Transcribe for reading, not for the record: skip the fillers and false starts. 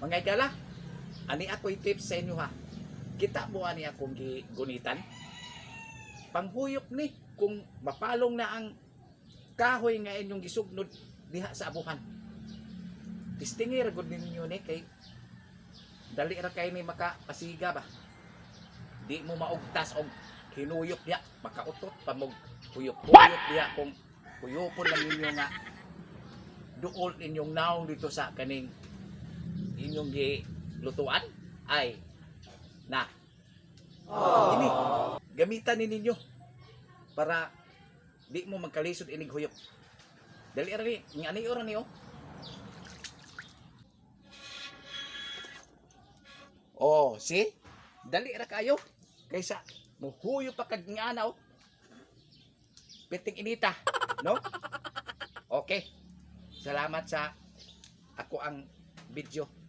Mga igala, ani ako tips sa inyo ha. Kita mo ani akong gigunitan. Panghuyop ni kung mapalong na ang kahoy nga inyong gisugnod diha sa abuhan. Testingi ra gud ninyo ni kay dali ra kay ni makapasiga ba. Di mo maugtas og hinuyop diha, makautot pa mo huyop-huyop diha kung huyopon lang ninyo nga duol inyong naong dito sa kaning inyong gilutuan ay na. Ini gamitan ni ninyo para di mo magkalisod inig huyop. Dali ra ni, nga ani ora ni oh. Oh, see? Dali ra kayo kaysa muhuyo pa kag ngana oh. Piting inita, no? Okay. Salamat sa ako ang video.